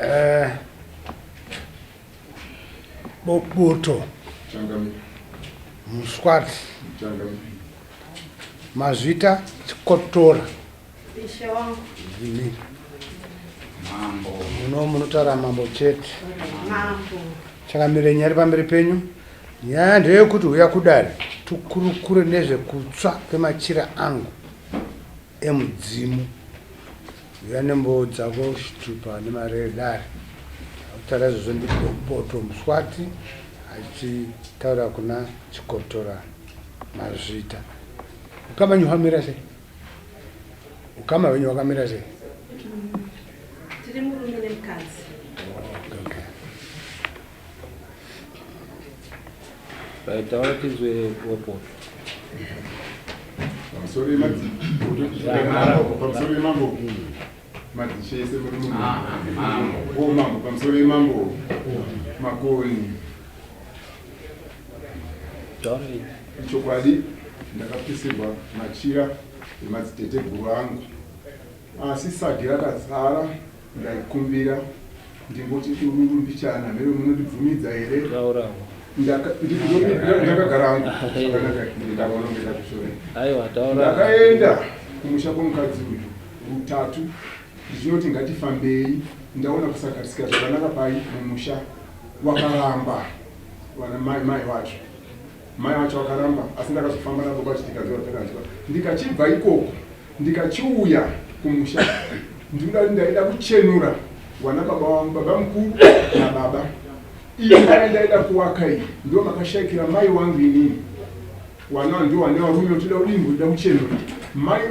Eh, Boboto Muswati Mazvita Chikotora. Ishe wangu. Ndimi. Mambo. Muno munotaura mambo chete. Mambo. Chakamire nyaya iri pamberi penyu. Nyaya ndeyekuti huya kudare tikurukure nezvekutsva kwemachira angu emudzimu. Huya nemboo dzako chitupa nemari yedare. Akutaura izvozvo ndiBoboto Muswati achitaura kuna Chikotora Mazvita. Ukama wenyu hwamira sei? Ukama wenyu hwakamira sei? Tiri murume nemukadzi. Okay. Right, taura tinzwe Boboto. Pamusoro pamusoro yemambo madzishe ese muri muno. O mambo pamusoro yemambo Makoni. Taura Ichokwadi ndakapisirwa machira emadziteteguru angu asi sagi rakazara ndaikumbira ndingoti dururu mbichana mhero munondibvumidza here ndakagara hangu zvakanaka ndakaonongera kusore ndakaenda kumusha kwomukadzi uyu rutatu ndichinoti ngatifambei ndaona kusagarisika zvakanaka pai mumusha wakaramba vana mai mai wacho Mai vacho vakaramba asi ndakazofamba navo baba tikanzwa zvakanzwa ndikachibva ikoko ndikachiuya kumusha ndinoda ndaida kuchenura wana baba wangu baba mukuru nababa imba yandaida kuwaka iyi ndo makashaikira mai wangu inini wana ndo wane varume toda kudini kuda kuchenura mai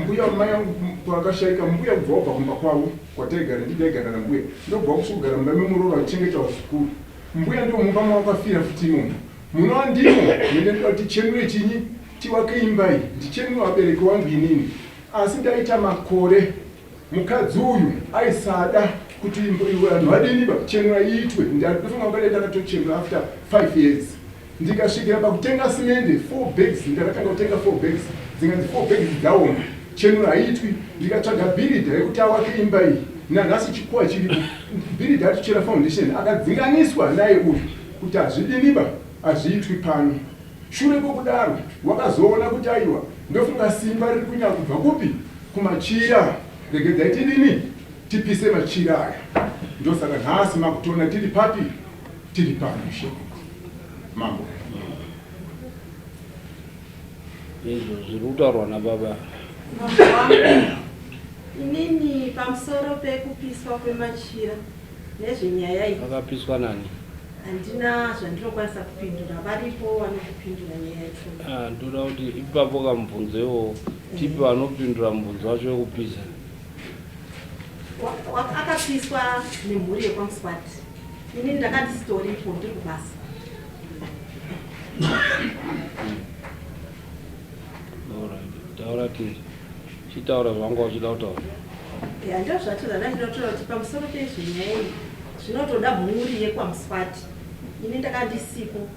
mbuya mai wangu pakashaika mbuya kubva wabva kumba kwavo kwataigara ndidaigara nambuya ndobva kusvikugara mumba memuroro vachengeta vazukuru Mbuya ndivo mumba mavakafira futi imomo. Munova ndimo mene ndoda kuti tichenure chinyi tiwake imba iyi ndichenure vabereki wangu inini. Asi ndaita makore mukadzi uyu aisada kuti vanhu vadini ba chenura iitwe. Ndofunga kungadai ndakatochenura after 5 years. Ndikasvikira pakutenga simende 4 bags ndakatanga kutenga 4 bags dzinganzi 4 bags dzaoma chenura haiitwi ndikatsvaga bhiridha yekuti awake imba iyi nanhasi chikuwa chiripo bhiridha atochera foundation akadzinganiswa naye uyu kuti hazvidiniba hazviitwi pano shure kwokudaro wakazoona kuti aiwa ndofunga simba riri kunyanya kubva kupi kumachira regedzai tidini tipise machira aya ndosaka nhasi makutoona tiri papi Tiri pano ishe mambo. Izvo zviri kutaurwa nababa. Mambo wangu, inini pamusoro pekupiswa kwemachira nezvenyaya iyi. Akapiswa nani? Handina zvandinokwanisa kupindura, varipo vanokupindura nyaya yacho. Ah, ndoda kuti ipapo kamubvunzo iwowo tipe vanopindura mubvunzo wacho wekupisa. Akapiswa nemhuri yekwaMuswati. Ini ndakandisitoripo ndiri kubasa. Taura tinzi. Chitaura zvanga uchida kutaura. Ya ndozvacho zvandandinotaura kuti pamusoro pezvenyaya iyi zvinotoda mhuri yekwaMuswati. Ini ndakandisipo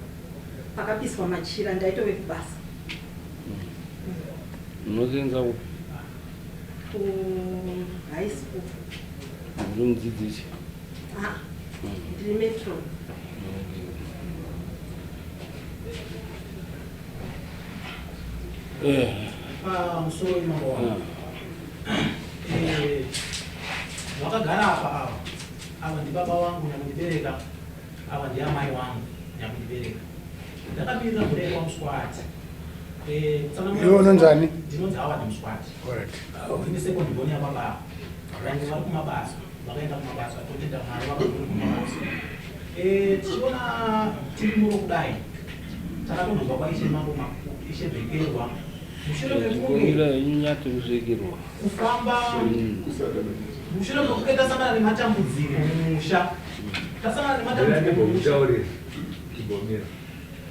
pakapiswa machira ndaitove kubasa. Unosenza kupi? Ku high school. Uri mudzidzisi? Ah, ndiri metro. Eh. Pamusoro imambo wangu. Eh, vakagara apa ava. Ava ndibaba wangu nyakundibereka. Ava ndiamai wangu nyakundibereka. Ndakamirira kudai kwaMuswati. Eh, kutsanangura Iwe unonzani? Ndinonzi Howard Muswati. Alright. Ndini second born yababa ava. Vangu vari kumabasa. Vakaenda kumabasa totenda Mwari vakagona kumabasa. Eh, tichiona tiri muno kudai takatonzwa kwaishe mambo ishe Bekerwa mushure mekunge henyu nyati kusvikirwa kufamba mushure mekunge tasangana nematambudziko mumusha tasangana nematambudziko mumusha Timbomira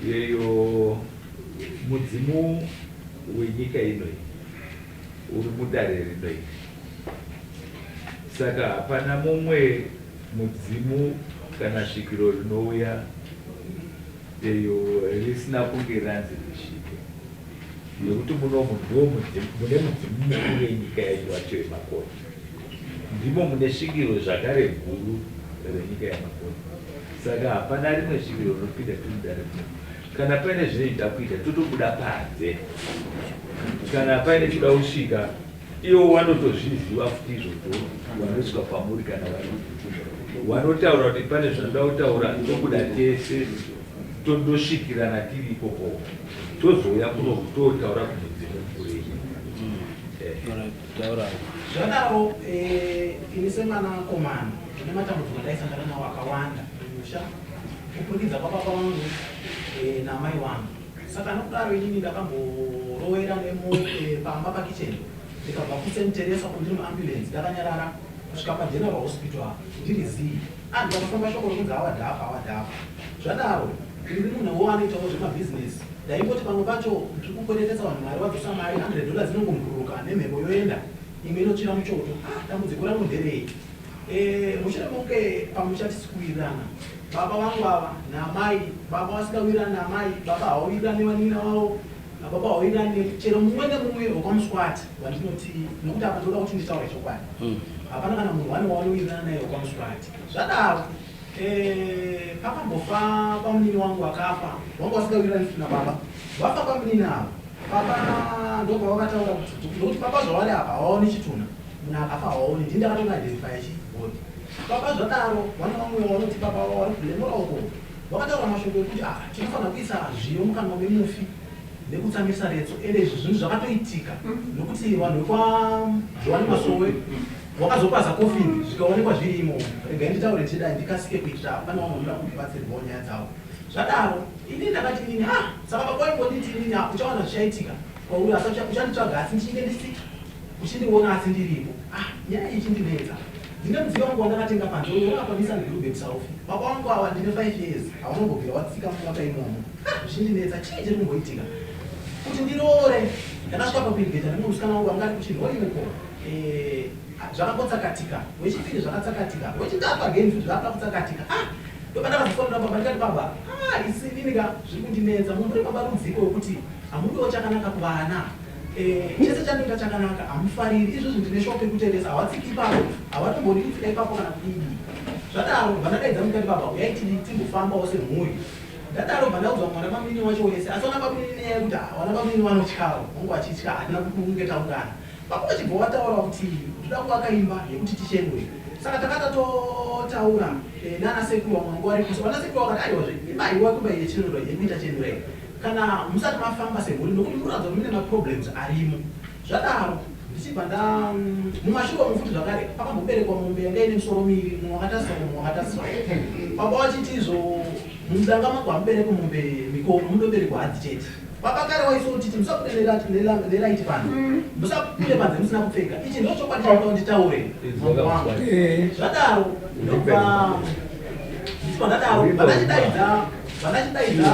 yeyo mudzimu wenyika ino iyi uri mudare rino iri Saka hapana mumwe mudzimu kana svikiro rinouya eyo risina kunge ranzi risvike nekuti munomu ndo mune mudzimu mukuru wenyika yacho wacho yemakore. Ndimo mune svikiro zvakare guru renyika yaMakoni. Saka hapana rimwe svikiro rinopinda tiri mudare muno. Kana paine zvinoida kuita totobuda panze. Kana paine choda kusvika ivo vanotozviziva futi izvozvo vanosvika kwamuri kana vari wanotaura kuti pane zvanoda kutaura tobuda tese tondosvikirana tiri ikoko tozouya kuno totaura kumudzimu mukuru Taurai. Zvadaro eh, ini semwanakomana ndine matambudziko andaisangana nawo akawanda mumusha kuburikidza kwababa vangu eh, naamai vangu. Saka nokudaro inini ndakamborowera nemo eh, pamba pakicheni ndikabva kuSt Teresa uko ndiri muambulance ndakanyarara kusvika paGeneral Hospital apa ndiri zii. Ah, ndikatofamba shoko rokunzi awadhafa awadhafa. Zvadaro ndiri munhuwo anoitawo zvemabhizinesi Ndaimboti pamwe pacho ndiri kukweretesa vanhu mari vadzosa mari 100 dollars inongombururuka nemhepo yoenda imwe inotsvira muchoto. Ah, dambudziko rangu nderei? Eh, mushure mokunge pamusha tisi kuwirirana baba vangu ava naamai, baba vasingawirirani naamai, baba havawirirani nevanin'ina vavo, nababa havawirirani chero mumwe nemumwe wekwaMuswati wandinoti nokuti apa ndinoda kuti nditaure chokwadi. Hapana kana munhu one wavanowirirana naye wekwaMuswati. Zvadaro Eh, pakambofa bamunini wangu akafa wanga wasingawirirani futi nababa vafa bamunini ava baba ndopavakataura kuti nokuti baba zvavari apa havaoni chitunha munhu akafa havaoni ndini ndakatoona identifya chibody baba zvadaro vana vamwe vanoti baba vari kulemora uko vakataura mashoko ekuti ah tinofanira kuisa zviyo mukanwa memufi nekutsamisa retso ende izvi zvinhu zvakatoitika nokuti vanhu vekwajohani masowe Wakazopaza coffin zvikaonekwa zviri imomo. Regai nditaure ndichidai ndikasike kuitira pane vamwe vanoda kubatsirwawo nyaya dzavo. Zvadaro ini ndakati inini ah saka baba waimbonditi inini ah uchawana zvichaitika kwauri asi uchanditsvaga asi ndichinge ndisi uchindiona asi ndiripo. Ah nyaya iyi ichindinetsa. Ndine mudziyo wangu wandakatenga panze uyo wakapa Nissan Bluebird Saufi. Baba vangu ava ndine 5 years havanombobvira watsika mumota imomo. Ah zvichindinetsa chii chiri kumboitika. Kuti ndiroore ndakasvika pakuengage nemumwe musikana wangu anga ari kuChinhoyi uko. Eh, zvakangotsakatika wechipiri zvakatsakatika wechitatu again futi zvakuda kutsakatika ah ndopandakazofonera baba ndikati baba ah isi inini ka zviri kundinetsa mumburi baba rudziko wekuti hamudiwo chakanaka kuvana eh, chese chandinoita chakanaka hamufariri izvozvi ndine shop yekutengesa hawatsiki ipapo hawatombodi kutsika ipapo kana kudidi zvadaro bva ndadaidza mukati baba uyai tidi timbofambawo semhuri ndadaro bva ndaudzwa mwana bamunini wacho wese asi vana bamunini nenyaya yekuti ah, vana bamunini vanotyawo vangu vachitya hatina kunge taungana Baba vachibva wataura kuti ndoda kuvaka imba yekuti tichenure. Saka takata totaura eh, nana sekuru vamwe vanga varipo. So vana sekuru vakati aiwazve imba haiwakwi imba yechenurwa yekuita chenurei kana musati mafamba semhuri nokuti munoratidza kuti mune maproblems arimo. Zvadaro ndichibva nda mumashure umu futi zvakare pakamboberekwa mombe yanga ine misoro miviri mumwe wakataswa mumwe wakataswa. Baba vachiti izvo mudanga mangu hamuberekwi mombe mikono munoberekwa hadzi chete. Baba kare waisotiti musabude neraiti panze musabude panze musina kupfeka ichi ndo chokwadi chakuda nditaure mambo wangu zvadaro ndobva ndichibva ndadaro vandachidaidza vandachidaidza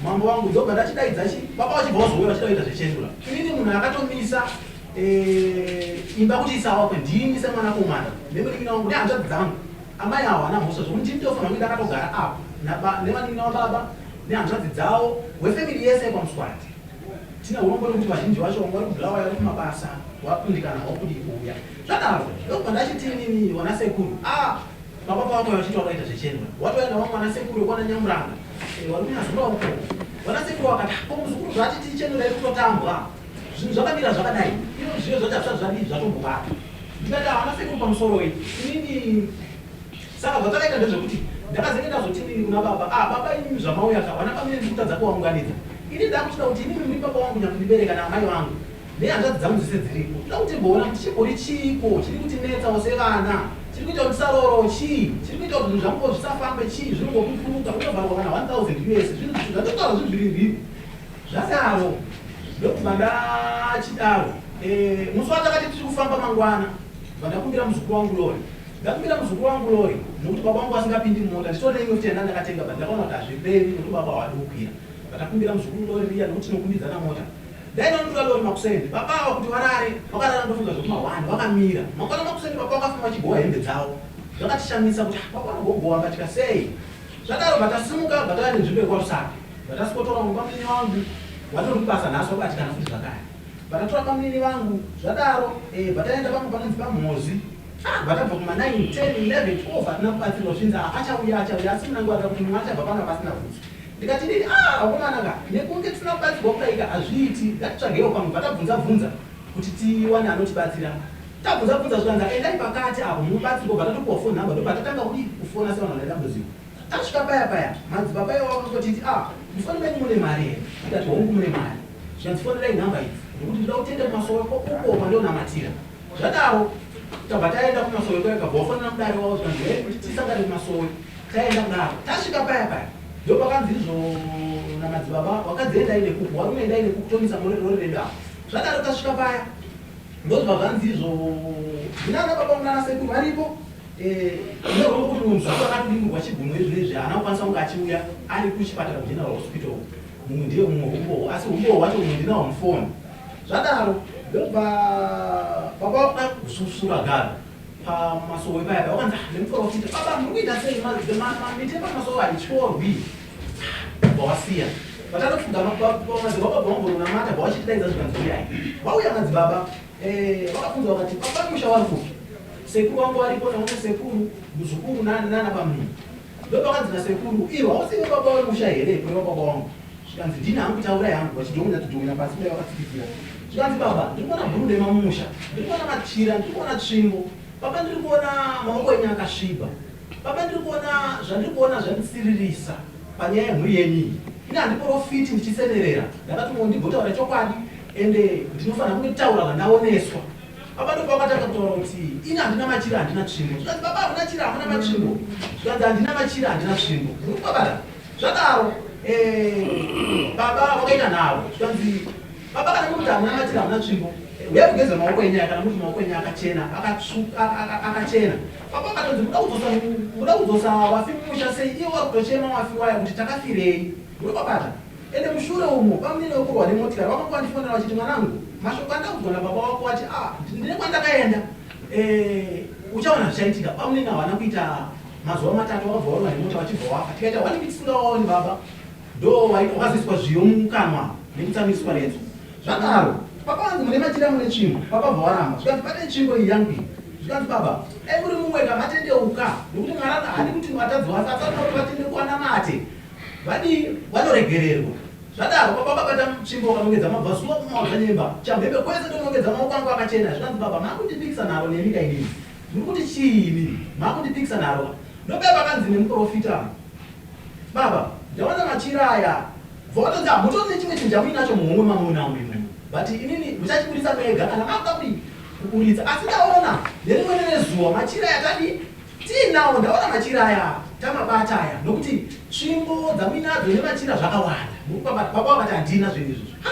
mambo wangu ndobva ndachidaidza chi baba vachibva vazouya vachida kuita zvechendura inini munhu akatomisa eh, imba kuti isawakwe ndini semwanakomana nemunin'ina wangu nehanzvadzi dzangu amai awo hana mhosva zvokuti ndini ndofanira kunge ndakatogara apo nevanin'ina wababa nehanzvadzi dzavo wefamily yese yekwaMuswati. Tine urombo nekuti vazhinji vacho vanga vari kuBulawayo vari kumabasa vakundikana havo kudii kuuya. Zvadaro ndokubva ndachiti inini wana sekuru ah baba pavakauya vachiti wakaita zvechenura watouya navamwe vana sekuru vekwana Nyamuranga eh, vari kunyazura uko vana sekuru vakati ah, ko muzukuru zvaatiti ichenura iri kutotambwa zvinhu zvakamira zvakadai iro zviyo zvacho hazvisati zvadii zvatombobata ndikati ah, vana sekuru pamusoroi inini Saka zvatakaita ndezvekuti ndakazenge ndazoti inini kuna baba, ah baba imimi zvamauya ka vana bamine ndiri kutadza kuvaunganidza. Ini ndakuchida kuti imimi muri baba vangu nyakundibereka naamai vangu nehanzvadzi dzangu dzese dziripo. Ndoda kuti timboona kuti chimbori chiiko chiri kutinetsawo sevana, chiri kuita kuti tisaroorowo chii, chiri kuita kuti zvinhu zvangu zvisafambe chii, zvinongokupuruka kutovharwa kana 1000 us zvinhu zvatotaura zvinhu zviri real. Zvadaro ndokubva ndachidaro eh, musi watakati tiri kufamba mangwana bva ndakumbira muzukuru wangu lori Ndakumbira muzukuru wangu lorry nokuti baba vangu vasingapindi mumota nditori neimwe futi yandanga ndakatenga but ndakaona kuti hazvirevi nokuti baba havadi kukwira but ndakumbira muzukuru lorry riya nokuti tinokumbidzana mota ndainonditora lorry makuseni baba ava kuti varare vakarara ndofunga zvekuma one vakamira mangwana makuseni baba vakafuma vachigowa hembe dzavo zvakatishamisa kuti ah, baba vanogogowa mbatya sei zvadaro bvatasimuka bvatava nenzvimbo yekwaRusape bvatasikotora mumba munini wangu vatori kubasa nhasi vabatikana futi zvakare bvatatora bamunini vangu zvadaro eh, bvataenda pamwe panonzi pamhozi. Ah, vatabva kuma 9, 10, 11, 12 hatina kubatsirwa zvinzi ah, achauya achauya asi munangwa kuti mumwe achabva pano pasina bvutsu. Ndikati ndini ah vakomana ka nekunge tisina kubatsirwa kudaika hazviiti ngatitsvagewo pamwe bva tabvunza bvunza kuti tiwane anotibatsira. Tabvunza bvunza zvikanzi endai pakati apo munobatsirwa bva tatopiwa phone number ndobva tatanga kudii kufona sevanhu vane dambudziko. Tasvika paya paya madzibaba iwawo vakangotiti ah mufoni menyu mune mari here? Tikati hongu mune mari. Zvikanzi fonerai number idzi nekuti ndoda kutenda kumasowe uko kwandionamatira. Zvadaro tabva taenda kumasowe kuya kabva wafonera mudare wavo zvikanzi hee kuti tisangane kumasowe. Taenda kudaro tasvika paya paya ndopakanzi izvo namadzibaba wakadzi endai nekuku warume endai nekuku tomisa rori redu apa. Zvadaro tasvika paya ndozvibva zvanzi izvo ndinana baba munana sekuru varipo Eh, ndinoona kuti mumwe muzukuru akatodimburwa chigunwe izvo izvi haana kukwanisa kunge achiuya ari kuchipatara kugeneral hospital mumwe ndiye mumwe humbowo asi humbowo hwacho mumwe ndinawo mufoni zvadaro ndobva baba vakuda kususura garo pamasowe paya paya wakanzi ah, nemuprofita baba muri kuita sei miti yepamasowe haityorwi bva wasiya vatanofuga madzibaba bva vambononamata bva vachitidaidza zvikanzi uyai vauya madzibaba eh, vakabvunza vakati baba musha wari kupi Sekuru wangu varipo naumwe sekuru, muzukuru nani nana bamnini. Ndopakanzi nasekuru, iwe hausiwe baba wemusha here kureva baba wangu. Zvikanzi ndini hangu taurai hangu vachidhongonya tudhongonya pasi kudai vakatsikitsira. Zvikanzi baba ndiri kuona bhuru dema mumusha, ndiri kuona machira, ndiri kuona tsvimbo. Baba ndiri kuona maoko enyu akasviba. Baba ndiri kuona zvandiri kuona zvandisiririsa panyaya yemhuri yenyu iyi. Ini handiporofiti ndichisenerera, ndakatumwa ndigotaura chokwadi ende ndinofanira kundotaura zvandaoneswa. Baba ndopavakatanga kutaura kuti ini handina machira handina tsvimbo. Zvikanzi baba hamuna chira hamuna matsvimbo. Zvikanzi handina machira handina tsvimbo. Muri kubabata. Zvadaro eh, baba vakaita nharo. Zvikanzi baba kana muri kuti hamuna machira hamuna tsvimbo eh, uyai kugeza maoko enyu aya kana muri kuti maoko enyu akachena akatsvuka akachena. Baba vakatonzi muda kudzosa muda kudzosa wafi mumusha sei ivo vari kutochema wafi waya kuti takafirei. Muri kubabata. Ende mushure umo bamunini vekurohwa nemotikari vakanga vandifonera vachiti mwanangu mashoko andaudzwa nababa wako wati ah ndine kwandakaenda eh, uchaona zvichaitika. Bamunini havana kuita mazuva matatu vakabva varohwa nemota vachibva wafa tikaita one week tisingavaoni baba ndo wakazoiswa zviyo mukanwa nekutsamiswa retso zvadaro baba vanzi mune machira mune tsvimbo baba bva waramba zvikanzi pane tsvimbo iyi yangu iyi zvikanzi baba dai muri mumwe kamatendeuka nekuti mwari haadi kuti vatadzi vafe asi anoda kuti vatendeuka vanamate Vadii vanoregererwa. Zvadaro baba vakabata tsvimbo vakanongedza mabvazuva kumaodzanyemba chamhembe kwese ndonongedza maoko angu akachena zvikanzi baba makundipikisa nharo nemi ka inini muri kuti chii imimi makundipikisa nharo ka ndopaya pakanzi nemuporofita baba ndaona machira aya bva watonzi hamutori nechimwe chinhu chamuinacho muhomwe mamunawo imomo but inini muchachiburitsa mega kana makuda kudii kuburitsa asi ndaona nerimwe nerezuva machira aya tadii Tiinawo ndaona machira aya tamabata aya nokuti tsvimbo dzamuinadzo nemachira zvakawanda murikupabata baba vakati handina zvinhu izvozvo ha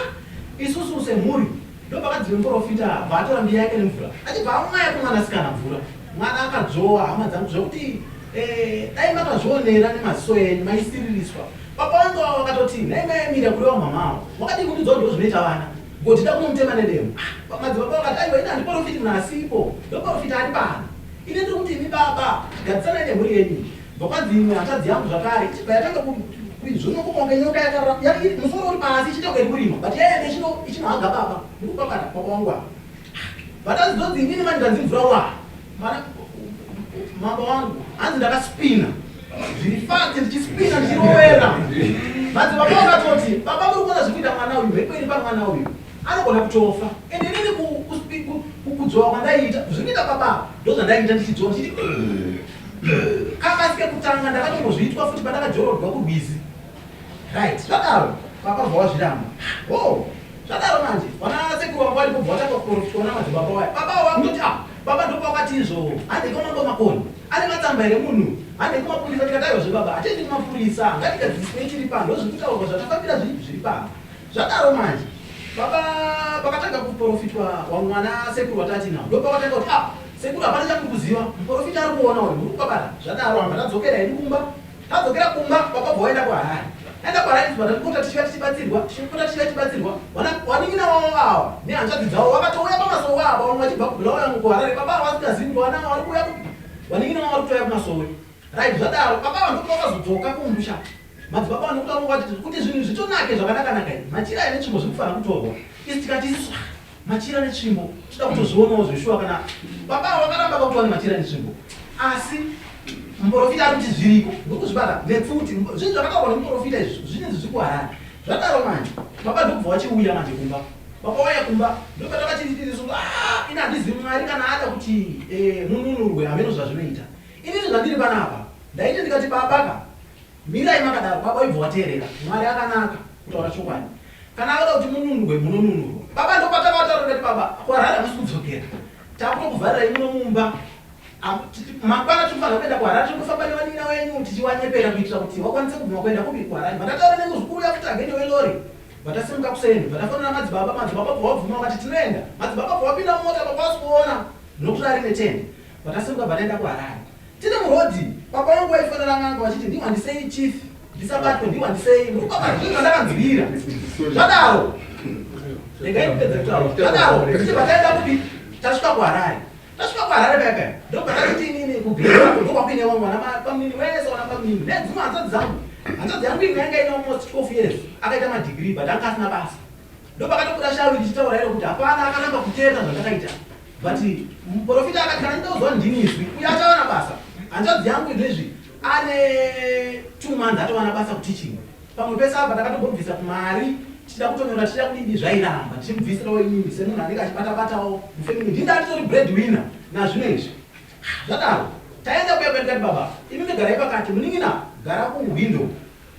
isusu semhuri ndopakanzi nemuporofita bva atora mbiya yake nemvura achibva amwaya kumwanasikana mvura mwana akadzvowa hama dzangu zvekuti eh, dai makazvionera nemaziso enyu maisiririswa baba vangu avo vakatoti nhai maemira kureva mama avo wakadii kundiudza kuti ndozvinoita vana ngoti da kunomutema nedemo ah, madzibaba vakati aiwa ini handiporofiti munhu asipo ndoporofita ari pano Ini ndiri kuti imi baba gadzisanai nemhuri yenyu iyi. Bva kwanzi imwe hanzvadzi yangu zvakare ichibva yatanga kuizvonyokoka kunge nyoka yakarara iri musoro uri pasi ichiita kunge iri kurima but yaenda ichino ichinohaga baba ndikupapata baba wangu ava. But ndonzi inini manje ndanzi mvura wa mwana mambo wangu hanzi ndakaspina zviri fast ndichispina ndichirovera hanzi baba vakatoti baba muri kuona zviri kuita mwana uyu mhepo iri pamwana uyu Anogona kutofa ende inini kudzvova kwandaiita zvinoita baba ndozvandaiita ndichidzvova ndichiti kakasi kekutanga ndakatombozviitwa futi pandakajorodwa kurwizi right zvadaro baba bva wazviramba oh zvadaro manje vana sekuru vangu varipo bva vatanga kuprofitwa namadzibaba waya baba avo vakutoti ah baba ndopawakati izvo handei kwamambo makoni ane matsamba here munhu handei kumapurisa tikati aiwa zvebaba hatiendi kumapurisa ngatigadzirisei chiri pano ndozviri kutaurwa zvatafambira zviri pano Zvadaro manje baba pakatanga kuporofitwa wamwana sekuru watati nawo ndopakatanga kuti ah sekuru hapana chamuri kuziva muporofita ari kuona uyu muri kubabata zvadaro hamba tadzokera hedu kumba tadzokera kumba baba bva waenda kuharare aenda kuharare tibva tatipota tichiva tichibatsirwa tichipota tichiva tichibatsirwa wanin'ina wavo awa nehanzvadzi dzavo vakatouya pamasowe apa vamwe vachibva kubulawayo kuharare baba ava vasingazivi kuti vana vari kuuya wanin'ina wavo vari kutouya kumasowe right zvadaro baba ava ndopavakazodzoka kumusha Madzibaba vanokuda vati kuti zvinhu zvitonake zvakanaka naka izvi machira ane tsvimbo zviri kufanira kutorwa isu tikati isusu ah, Machira netsvimbo tinoda kutozvionawo zveshuwa kana baba ava vakaramba vakuti vane machira netsvimbo asi muporofita ari kuti zviriko ndokuzvibata nepfuti zvinhu zvakataurwa nemuporofita izvi zvinenzi zviri kuharare zvadaro manje baba ndokubva vachiuya manje kumba baba vauya kumba ndopatakachitirisu ah, ini handizivi mwari kana ada kuti eh, mununurwe hameno zvazvinoita inini zvandiri panapa ndaiti ndikati babaka Mirai makadaro baba waibva wateerera. Mwari akanaka kutaura chokwadi. Kana akada kuti mununurwe munonunurwa. Baba ndopatavataura ndati baba kuHarare hamusi kudzokera. Takutokuvharirai muno mumba. Mangwana tiri kufanira kuenda kuHarare tiri kufamba nevanin'ina wenyu tichiwanyepera kuitira kuti wakwanise kubvuma kuenda kupi kuHarare. Vandataura nemuzukuru uya futi agende welori. Vatasimuka kuseni vatafonera madzibaba madzibaba bva wabvuma vakati tinoenda. Madzibaba bva wapinda mumota baba vasi kuona nokuti ari netende. Vatasimuka bva taenda kuHarare. Tiri muroad baba vangu vaifonera n'anga vachiti ndiwandisei chief ndisabatwe ndiwandisei murikubaba zvinhu zvandakanzwira zvadaro regai ndipedze kutaura zvadaro tichibva taenda kupi tasvika kuharare tasvika kuharare paya paya ndobva tachiti inini kugreko ndokwakuine vamwe vana bamunini wese vana bamunini nedzimwe hanzvadzi dzangu hanzvadzi yangu imwe yanga ine almost 12 years akaita madegree but anga asina basa ndopakatobuda shavi ndichitaura iro kuti hapana akaramba kuteerera zvandakaita But muporofita akati kana ndinozwa ndini izwi uyo achawana basa. Hanzvadzi yangu izvezvi ane 2 months atowana basa kuteaching. Pamwe pese apa takatombobvisa mari tichida kutonyora tichida kudidi zvairamba tichimubvisirawo inini semunhu anenge achibata batawo mufamily ndini ndatitori bread winner nazvino izvi. Zvadaro taenda kuya kuya ndikati baba imi garai pakati munin'ina gara kuwindow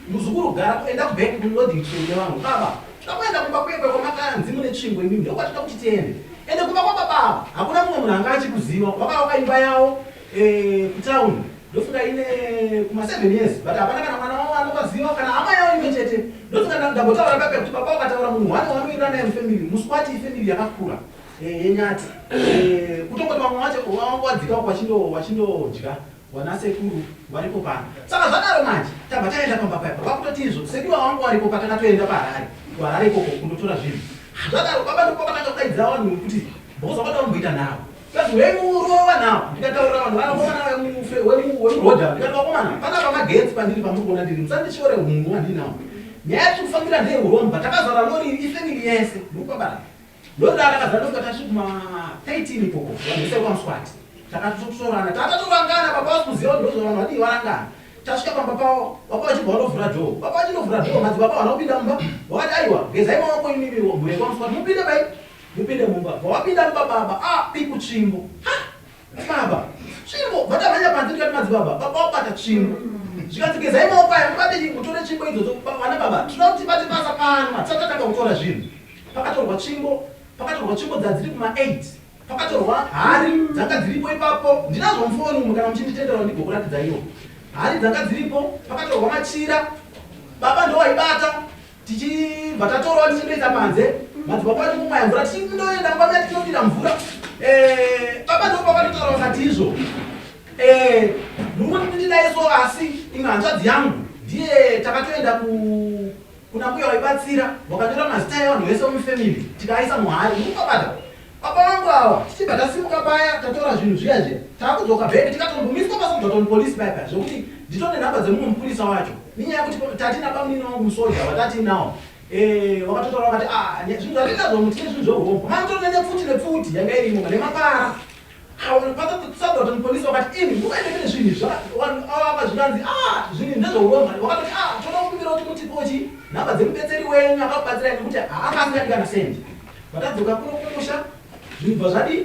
Muzukuru gara enda kubank kuloading tray nevanhu baba toda kuenda kumba kwekwe kwamakanzi mune tsvimbo imimi ndokwatoda kuti tiende ende kumba kwababa ava hakuna mumwe munhu anga achikuziva wakavaka imba yawo eh, kutown ndofunga ine kuma 7 years but hapana kana mwana wavo anovaziva kana hama yavo imwe chete ndofunga ndambotaura pepe kuti baba vakataura munhu wani wanoira naye mufamily muswati ifamily yakakura eh, yenyati eh, kutongoti vamwe vacho vanga wadzika wachindodya Wana sekuru varipo pano. Saka zvadaro manje tabva taenda pamba paya vakutoti izvo sekuru vangu varipo patakatoenda paHarare kuHarare ikoko kundotora zvinhu. Zvadaro baba ndipo vakatanga kudaidza vanhu kuti because vakada kumboita nharo. Kazi wemurova nhau ndikataurira vanhu vanakomana wemurodha ndikati vakomana panapa magetsi pandiri pamuri kuona ndiri musandityore hunhu wandinawo. Nyaya yatiri kufambira ndeyehuromba takazara lori ifamily yese ndikubabara. Ndodara takazara ndosvika tasvika kuma 13 ikoko vanhu vese vekwaMuswati takatotorana tatatorangana baba vasi kuziva kuti ndozvo vanhu vadii varangana tasvika pamba pavo baba vachibva vandovhura dhoo baba vachindovhura dhoo madzibaba havana kupinda mumba vakati aiwa gezai maoko imimi mhuri yekwaMuswati mupinde pai mupinde mumba bva wapinda mumba baba ah piku tsvimbo ha Baba, tsvimbo vatamhanya panze ndikati madzibaba, baba wabata tsvimbo. Zvikanzi gezai maoko aya mubate chii mutore tsvimbo idzodzo vana baba. Tinoda kuti tibate basa pano hatisati tatanga kutora zvinhu. Pakatorwa tsvimbo, pakatorwa tsvimbo dzadziri kuma 8. Pakatorwa hari dzanga dziripo ipapo. Ndinazvo mufoni umu kana muchinditendera ndigokuratidzaiwo. Hari dzanga dziripo, pakatorwa machira. Baba ndowaibata. Tichibva tatorawo tichindoisa panze, madzibaba vati kumwaya mvura, tichindoenda mumba muya tichinodira mvura. Eh, baba ndipo pakatotaura vakati izvo eh, muri kuti ndidai so, asi imwe hanzvadzi yangu ndiye takatoenda ku kuna mbuya waibatsira wakanyora mazita evanhu vese vemufamily tikaaisa muhari muri kubabata Baba vangu ava tichibva tasimuka paya tatora zvinhu zviya zviya takudzoka back tikatombomiswa paSilverton police paya paya zvekuti nditone nhamba dzemumwe mupurisa wacho nenyaya yekuti tati nabamunini wangu musoja watatinawo eh, wakatotaura vakati ah, zvinhu zvatinazvo mutine zvinhu zveurombo manotorine nepfuti nepfuti yanga irimo nemapara Saturday police vakati imi mukaende mune zvinhu izvi ava zvikanzi ah zvinhu ndezveuromba vakatoti ah toda kukumbira kuti mutipewo chi nhamba dzemubetseri wenyu akakubatsirai nekuti haanga asingadi kana sendi Vakadzoka kuno kumusha zvinhu bva zvadii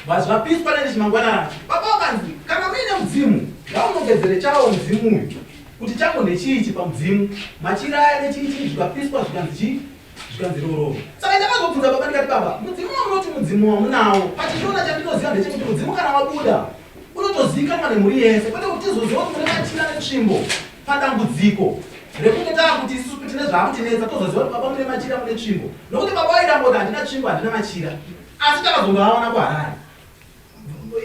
bva zvapiswa nechimangwana racho. Baba vakanzi kana muine mudzimu ngaunongedzere chawo mudzimu uyu kuti changu ndechiichi pamudzimu machira aya nechiichi zvikapiswa zvikanzi chii zvikanzi rororo. Saka ndakazobvunza baba ndikati baba mudzimu wamunoti mudzimu wamunawo pachishona chandinoziva ndechekuti mudzimu kana wabuda unotozivikanwa nemhuri yese kwete kuti tizoziva kuti mune machira netsvimbo padambudziko rekunge taakuti isusu tine zvaakutinetsa tozoziva kuti baba mune machira mune tsvimbo nokuti baba vairamba kuti handina tsvimbo handina machira asi takazongoaona kuharare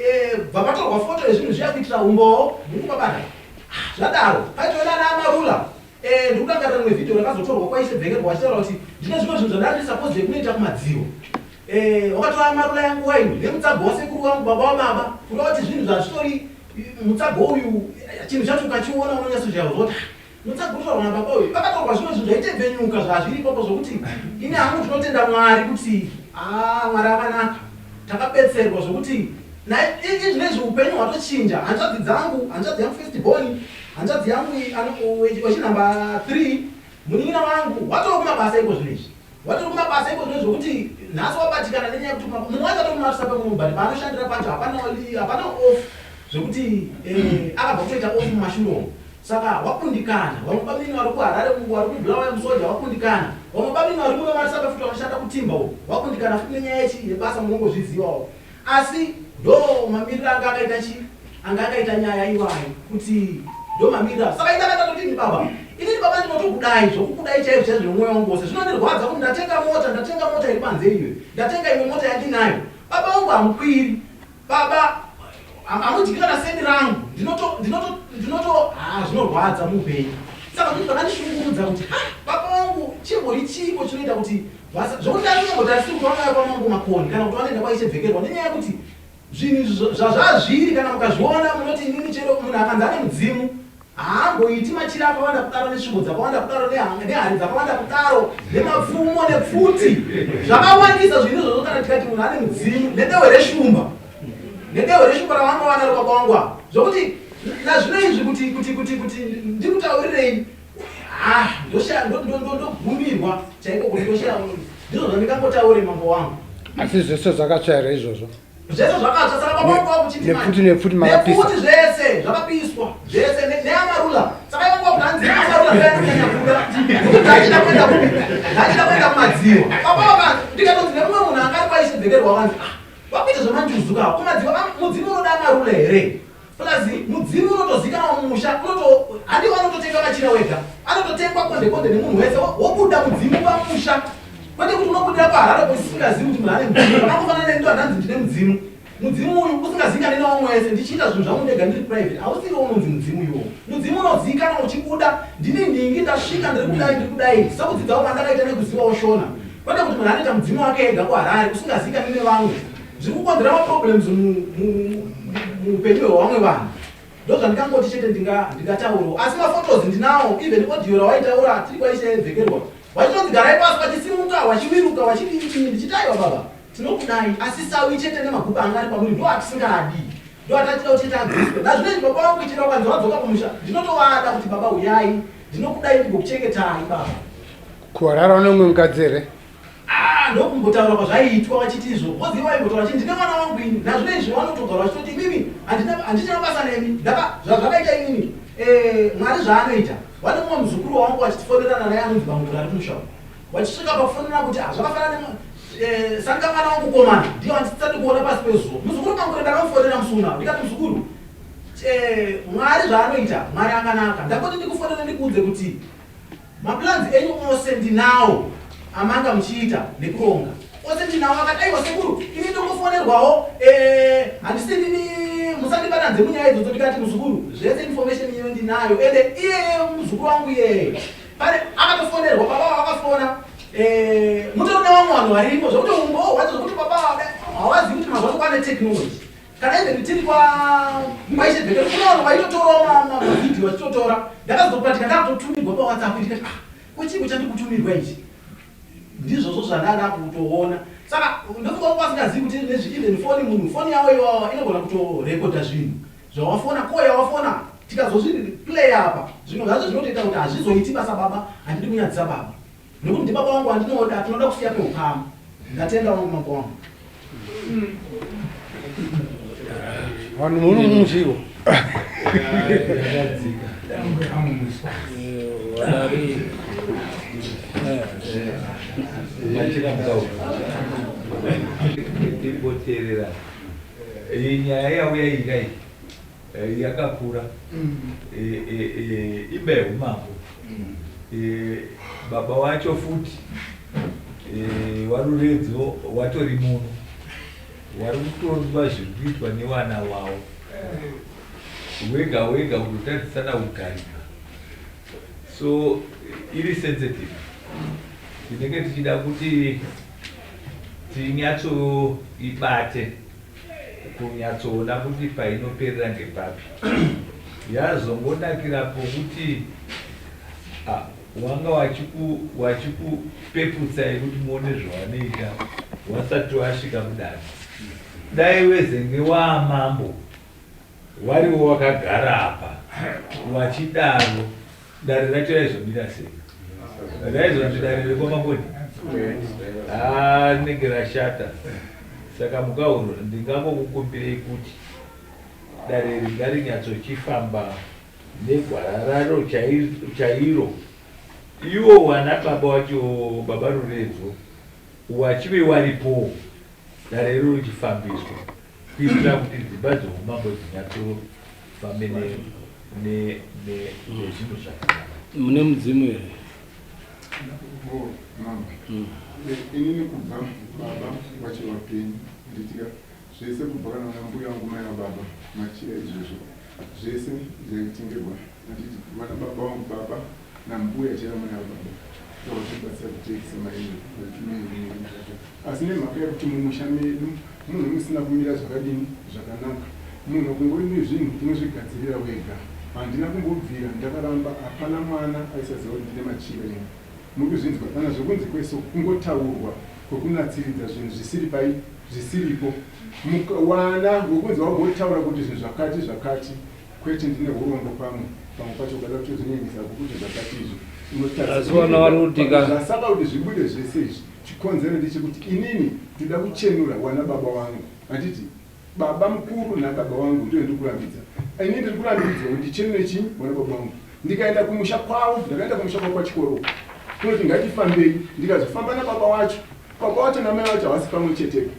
eh, bva patorwa foto yezvinhu zviya kuitira umbowo mukubabata ah, zvadaro paitove nana amarula eh, ndikurangarira rimwe vhidhiyo rakazotorwa kwaishe bvengerwa vachitaura kuti ndine zvimwe zvinhu zvandandiri suppose yekunoita kumadziro eh, wakatora amarula yangu waini nemutsago wasekuru wangu baba wababa kureva kuti zvinhu zvazvitori mutsago uyu chinhu chacho ukachiona unonyatsozviyawo zvoti mutsago unotaurwa nababa uyu pakatorwa zvimwe zvinhu zvaitebvenyuka zvazviri ipapo zvokuti ini hangu ndinotenda mwari kuti Haa Mwari akanaka takabetserwa zvokuti izvinezvi upenyu hwatochinja hanzvadzi dzangu hanzvadzi yangu first born hanzvadzi yangu wechinumber 3 munin'ina wangu watova kumabasa iko zvinezvi watori kumabasa iko zvinezvi zvokuti nhasi wabatikana nenyaya yekuti mumwe wacho atori kumarisa pamwe but paanoshandira pacho hapana hapana off zvekuti eh, akabva kutoita off mumashure umu Saka wakundikana. Vamwe bamnini vari kuHarare uku, vari kuBulawayo musoja wakundikana. Vamwe bamnini vari muno vaRisape futi vanoshanda kuTimba uku wakundikana futi nenyaya yechi yebasa munongozvizivawo. Asi ndo mamiriro anga akaita chi anga akaita nyaya iwayo kuti ndo mamiriro ayo. Saka ini ndakatoti ini baba, inini baba ndinotokudai zvokukudai chaizvo chaizvo nemwoyo wangu wose. Zvinondirwadza kuti ndatenga mota, ndatenga mota iri panze iyoyo. Ndatenga imwe mota yandinayo. Baba vangu hamukwiri. Baba hamudyi kana sendi rangu ndinoto ndinoto ndinoto haa zvinorwadza muupenyu saka zvinhu zvakandishungurudza kuti ha baba vangu chimbori chiiko chinoita kuti zvokuti ndandinongotarisiri kuti vanouya kwamambo Makoni kana kuti vanoenda kwaIshe Bvekerwa nenyaya yekuti zvinhu izvi zvazvazviri kana mukazviona munoti inini chero munhu akanzi ane mudzimu Haamboiti machira akawanda kudaro netsvimbo dzakawanda kudaro nehari dzakawanda kudaro nemapfumo nepfuti zvakawandisa zvinhu izvozvo kana tikati munhu ane mudzimu nedehwe reshumba nedehwe reshumba ravanga vanaro baba vangu ava zvokuti nazvino izvi kuti kuti kuti kuti ndikutaurirei ah ndoshaya ndogumirwa chaiko kuti ndoshaya ndizvo zvandingangotaure mambo wangu. Asi zvese zvakatsva here izvozvo? Zvese zvakatsva saka baba vangu vakuchiti nepfuti nepfuti makapisa. Nepfuti zvese zvakapiswa zvese neamarula saka ivo vangu hanzi amarula ndoyanonyanya kuda nekuti ndachida kuenda kupi ndachida kuenda kumadziwa baba vakanzi ndikatonzi nemumwe munhu anga ari kwaishedzekerwa wakanzi ah wakuita zvemanjuzu ka kumadziwa mudzimu unoda amarula here Plus mudzimu unotozikanwa mumusha unoto handi wanototenga machira wega anototengwa konde konde nemunhu wese wobuda mudzimu pamusha kwete kuti unobudira paharare usingazivi kuti munhu ane mudzimu zvakangofanana neni ndohandanzi ndine mudzimu mudzimu uyu usingazikani nevamwe wese ndichiita zvinhu zvangu ndega ndiri private hausiriwo unonzi mudzimu iwowo mudzimu unozikanwa uchibuda ndini nhingi ndasvika ndiri kudai ndiri kudai sekudzidzawo kwandakaita nekuzivawo shona kwete kuti munhu anoita mudzimu wake ega kuharare usingazikani nevamwe Zviri kukonzera maproblems muupenyu hwevamwe vanhu. Ndozvandikangoti chete ndingataurawo. Asi maphotos ndinawo, even audio rawaitaura tiri kwaishaibvekerwa. Wachitonzi garai pasi vachisimuka, wachiwiruka, wachidii chii ndichiti aiwa baba tinokudai asi sawi chete nemagupa anga ari pamuri ndo atisingadi. Ndo atachida kuti chete abviswe. Nazvinezvi baba vangu chero vakanzi vadzoka kumusha ndinotovada kuti baba huyai ndinokudai ndigokuchengetai baba. Kuharara une umwe mukadzi here? Ah, ndokumbotaura kwazvaiitwa vachiti izvo voziva vaimbotaura vachiti ndine mwana wangu ini nazvino izvi vanotogara vachitoti imimi handichina basa nemi ndaka zvazvakaita inini eh, mwari zvaanoita vane mumwe muzukuru wangu vachitifonerana naye anonzi bamukuru ari kumusha uko vachisvika pakufonerana kuti ah, zvakafanana eh, sanga mwana wangu komana ndiye wandisati kuona pasi pezuva muzukuru bamukuru ndakamufonera musi unawo ndikati muzukuru eh, mwari zvaanoita mwari akanaka ndakoti ndikufonere ndikuudze kuti Maplans enyu ose ndinawo amanga muchiita nekuronga ose ndinawo akati aiwa sekuru ini ndongofonerwawo eh, handisi ndini musandibatanze munyaya idzodzo ndikati muzukuru zvese information iyo ndinayo ende iyeye muzukuru wangu iyeye pane akatofonerwa baba vakafona eh, mutori nevamwe vanhu varipo zvekuti umbowo hwacho zvekuti baba hawazivi kuti mazuva ano kwane technology Kana even tiri kwa kwaishe Bhekero kune vanhu vaitotorawo mavhidhiyo vachitotora. Ndakazopatika ndakutotumirwa paWhatsApp ndikati ah ko chiiko chandiri kutumirwa ichi? Ndizvozvo zvandanga kutoona. Saka ndofunga kuti vasingazivi kuti nezvi even foni munhu foni yavo iwawa inogona kutorekodha zvinhu zvawafona ko yawafona tikazozviplay apa zvimwe zvacho zvinotoita kuti hazvizoiti basa baba handidi kunyadzisa baba. Nekuti ndibaba wangu wandinoda, tinoda kusiya peukama. Ndatenda wangu mambo wangu. Vanhu muno muchiwo. Timboteerera iyi nyaya yauya iyi kai yakakura imba yeumambo baba wacho futi waruredzo watori muno wari kutonzwa zviri kuitwa newana wawo wega wega kutotadzisana kugarika so iri sensitive tinenge tichida kuti tinyatsoibate kunyatsoona kuti painoperera ngepapi. Yazongonakira pokuti ah, wanga wachikupeputsai kuti muone zvawanoita. Wasati wasvika mudare. Dai wezenge waamambo wariwo wakagara apa wachidaro dare racho raizomira sei? Raizonzi dare rekwaMakoni? Haa rinenge rashata. Saka mukahuro ndingangokukumbirei kuti dare iri ngarinyatsochifamba negwara raro chairo. Iwo wana baba wacho baba Ruredzo wachive waripowo dare iro richifambiswa kuitira kuti dzimba dzoumambo dzinyatsofambe nezvinhu zvakanaka. Mune mudzimu here? Mambo, inini kubva baba vacho vapenyu nditika zvese kubva kana vana mbuya vangu mai vababa machira izvozvo zvese zvaitengerwa handiti vana baba vangu baba nambuya chaivo mai vababa ndovachibatsira kutekisa mari asi nemhaka yekuti mumusha medu munhu musina kumira zvakadini zvakanaka munhu kungori nezvinhu unozvigadzirira wega handina kumbobvira ndakaramba hapana mwana aisaziva kuti ndine machira ini muri kuzvinzwa kana zvekunzi kweso kungotaurwa kwekunatsiridza zvinhu zvisiri pai zvisiripo wana wekunzi wagotaura kuti zvinhu zvakati zvakati Kwete ndine hurombo pamwe pamwe pacho ukada kutozvinyanyisa kuti zvakati izvi Asi vana vari kutika. Zvasaka kuti zvibude zvese izvi chikonzero ndechekuti inini ndoda kuchenura wana baba wangu handiti baba mukuru nababa wangu ndiyo ndiri kurambidza ini ndiri kurambidzwa kuti ndichenure chii wana baba wangu ndikaenda kumusha kwavo ndakaenda kumusha kwavo kwachikoro kunoti ngatifambei ndikazofamba nababa wacho baba wacho namai wacho havasi pamwe chetepo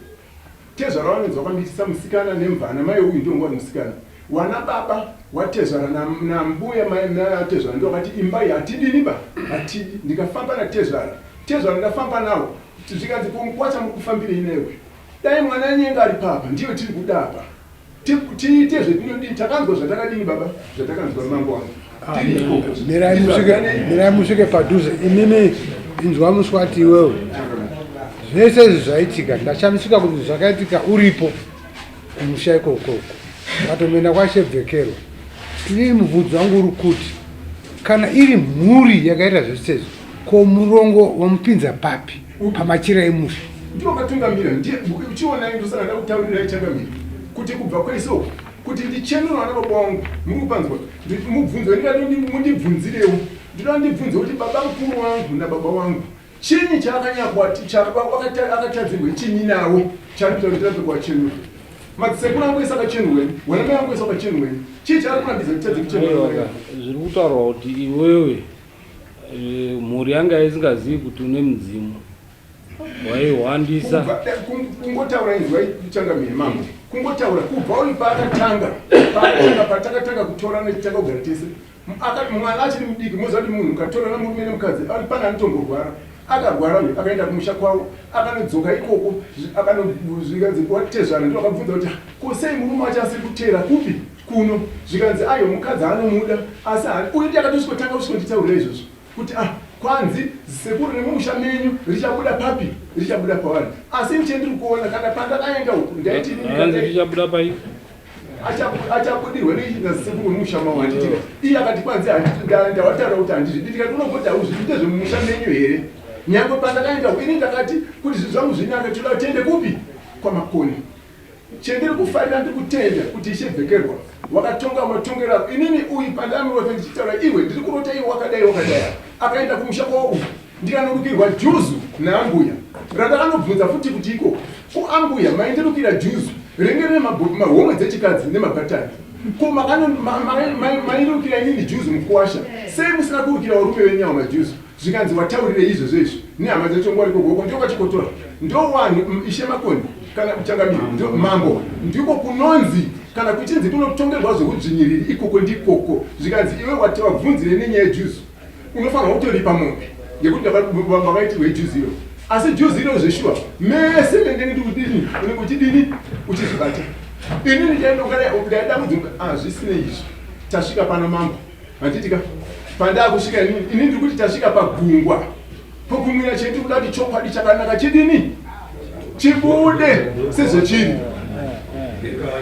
Tezvara vanonzi vakamitisa musikana nemvana mai uyu ndiwo ngwari musikana wana baba watezvara nambuya mai natezvara ndiwo vakati imba iyi hatidini ba hatidi ndikafamba natezvara tezvara ndafamba nawo zvikanzi ko mukwacha muri kufambirei naiwe dai mwana anyenga ari papa ndiyo tiri kuda apa tiite zvetinodii takanzwa zvatakadini baba zvatakanzwa mambo wangu ah, mirai musvike padhuze imimi inzwa muswati iwewe zvese izvi zvaitika ndashamisika kuti zvakaitika uripo kumusha ikokoko vatomboenda kwashebvekerwa ini mubvunzo wangu uri kuti kana iri mhuri yakaita zvese izvi ko murongo wamupinza papi pamachira emusha ndiwo katungamira ndiye uchionai ndosaka ndakutaurirai changamira kuti kubva kwese uku kuti ndichenure vana baba wangu muri kupanzwa mubvunzo ndingati mundibvunzirewo ndinoda ndibvunze kuti baba mukuru wangu nababa wangu Chinyi chaakatadzirwe chinyi nawo chari kuita kuti tirambe kuwachenura? Madzisekuru angu ese akachenurweni, wana mai angu ese akachenurweni. Chii chaari kurambidza kuti tadze kuchenurwa? Zviri kutaurwa kuti iwewe eh, mhuri yanga isingazivi kuti une mudzimu waihwandisa. Kungotaura inzwai changamire mambo, kungotaura kubva uyu paakatanga paakatanga patakatanga kutorana tichitanga kugara tese Mwana achiri mudiki moziva kuti munhu ukatorana murume nemukadzi pane anotomborwara akarwara uyu akaenda kumusha kwavo akanodzoka ikoko akanozvikanzi watezvara ndo akabvunza kuti ko sei murume wacho asiri kuteera kupi kuno zvikanzi ayo mukadzi anomuda asi uyu ndiye akatosvikotanga kusvikonditaurira izvozvo kuti ah kwanzi sekuru remumusha menyu richabuda papi richabuda pavari asi ini chendiri kuona kana pandakaenda uku ndaiti richabuda pai achabudirwa nasekuru wemusha mavo handitika iye akati kwanzi ndawataura kuti handizvidi ndikati unogoti hauzvidi ndezvemumusha menyu here nyangwe pandakaenda uku ini ndakati kuti zvinhu zvangu zvinake toda tiende kupi kwamakoni Chendiri kufarira ndiri kutenda kuti Ishe Bvekerwa wakatonga matongero ako. Inini uyu pandamurota ndichitaura iwe ndiri kurota iwe wakadai wakadai. Akaenda kumusha kwavo uku ndikanorukirwa juzu naambuya randakanobvunza futi kuti iko ko ambuya maindirukira juzu ringe rine mahomwe dzechikadzi nemabhatani ko mairukira inini juzu mukuwasha sei musina kurukira varume venyu awa majuzu Zvikanzi wataurirei izvozvo izvi nehama dzacho nguva riko goko ndiko kwachikotora ndowanhu ishe Makoni kana kuchangamire ndo mambo ndiko kunonzi kana kuchinzi kunotongerwa zveudzvinyiriri ikoko ndikoko zvikanzi iwe wati wabvunzire nenyaya yejuzu unofanirwa kutoripa mombe yekuti makaitirwa ijuzu iro asi juzu iro zveshuwa mese mendenge ndikudini unenge uchidini uchizvibata ini ndichaenda kudzi ah, zvisinei izvi tasvika pano mambo Handiti ka pandakusvika inini ini ndiri kuti tasvika pagungwa pokumwira chedu kuda kuti chokwadi chakanaka chidini chibude sezvechiri.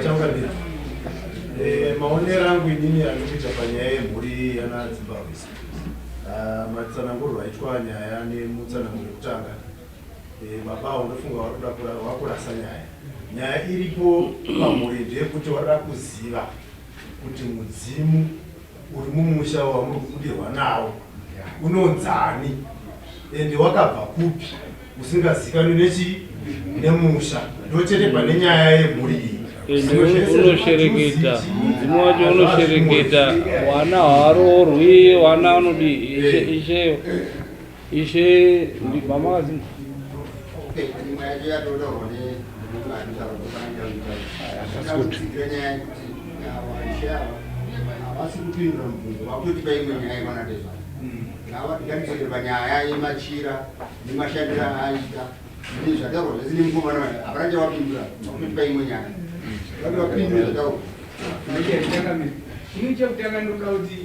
Changamire, eh, maonero angu inini andikuita panyaya yemhuri yana Dzimbahwese, ah, matsananguriro aitwa nyaya nemutsananguro wekutanga. Eh, baba avo ndofunga varikuda vakurasa nyaya. Nyaya iripo pamhuri ndeyekuti varikuda kuziva kuti mudzimu uri mumusha wamuri kubudirwa nawo unonzani ende wakabva kupi usingazikanwi nechi nemusha ndochete pane nyaya yemhuri iyi. Ende unoshereketa mudzimu wacho unoshereketa wana haroorwi wana anodi ishe ishe Ishe mama kazimu. Havasi kupindura mubvunzo vakutotipa imwe nyaya yevanatezvara ngatidzokere panyaya yemachira nemashandiro aaita nezvataurwa zvese nemukomana hapana chavapindura vakutotipa imwe nyaya vati vapindure zvataurwa. Ini chekutanga ndinoda kuti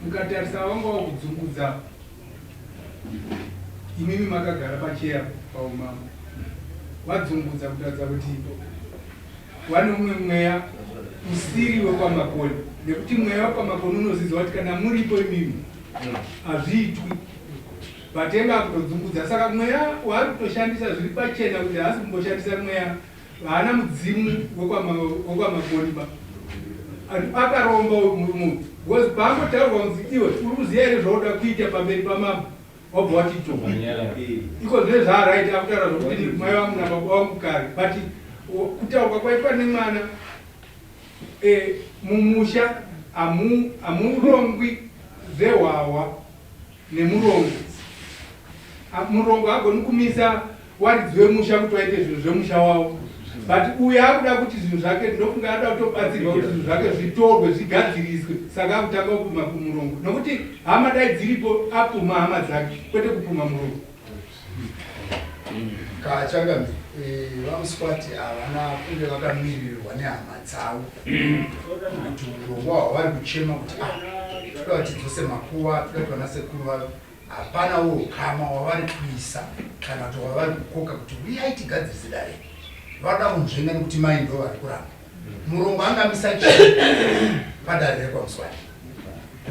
mukatarisa vanga wakudzungudza Imimi makagara pacheya paumambo wadzungudza kutaridza kuti wane umwe mweya usiri wekwaMakoni nekuti mweya wekwaMakoni unozidzwa kuti kana muripo imimi hazviitwi but enge akutodzungudza saka mweya waari kutoshandisa zviri pachena kuti haasi kumboshandisa mweya haana mudzimu wekwaMakoni ba akaromba uyu murume uyu because paangotaurwa kunzi iwe uri kuziva here zvauda kuita pamberi pamambo wabva wati to iko zvine zvaaraiti akutaura zvokuti mai vangu nababa vangu kare but kutaurwa kwaitwa nemwana eh, mumusha hamurongwi zvehwahwa Nemurongo. Murongo hagoni kumisa waridzi wemusha kuti waite zvinhu zvemusha wavo. But uyu akuda kuti zvinhu zvake ndofunga anoda kutobatsirwa kuti zvinhu zvake zvitorwe zvigadziriswe saka akutanga kupuma kumurongo nokuti hama dai dziripo apuma hama dzake kwete kupuma murongo. Kachangamire, eh, vaMuswati havana kunge vakamiririrwa nehama dzavo kuti urongwa hwavari kuchema kuti ah, toda kuti tidzose makuva toda kuti vanasekuru vave hapana ukama wavari kuisa kana kuti wavari kukoka kuti uyai tigadzirise dare vanoda kunzvenga nekuti mai ndo vari kuramba murongwa angamisa chii padare rekwaMuswati